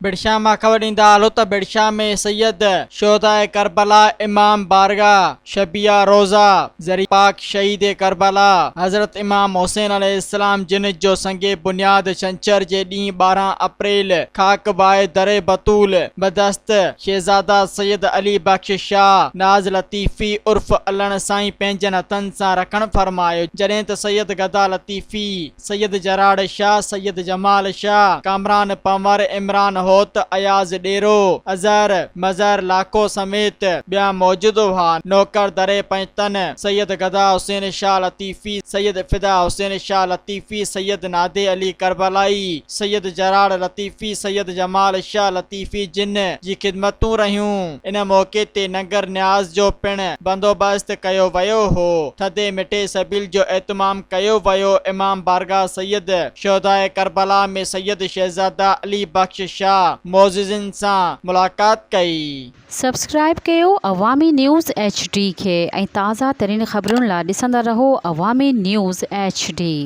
ڀٽشاهه مان خبر ڏيندا هلو ته ڀٽشاهه ۾ سيد شهداء ڪربلا امام بارگاهه شبيهه روضه ضريح پاڪ شهيد ڪربلا حضرت امام حسين عليه السلام جن جو سنگ بنياد ڇنڇر جي ڏينهن 12 اپريل خاڪ باء در بتول بدست شهزاده سيد علي بخش شاهه ناز لطيفي عرف علڻ سائين پنهنجن هٿن سان رکڻ فرمايو جڏهن ته سيد گدا لطيفي سيد جراڙ شاهه، سيد جمال شاهه، ڪامران پنور، عمران هوت، اياز ڏيرو، اظهر مظهر لاکو سميت ٻيا موجود هئا. نوڪر دري پنجتن، سيد گدا حسين شاهه لطيفي، سيد فدا حسين شاهه لطيفي، سيد نادي علي ڪربلائي، سيد جراڙ لطيفي، سيد جمال شاهه لطيفي جن جي خدمتون رهيون. ان موقعي تي ننگر نياز جو پڻ بندوبست ڪيو ويو هو. ٿڌي مٺي سبيل جو اهتمام ڪيو ويو. امام بارگاهه سيد شهداء ڪربلا ۾ سيد شهزاده علي بخش شاهه معززين سان ملاقات ڪئي. سبسڪرائيب ڪيو عوامي نيوز ايڇ ڊي کي ۽ تازه ترين خبرن لا ڏسندا رهو عوامي نيوز ايڇ ڊي.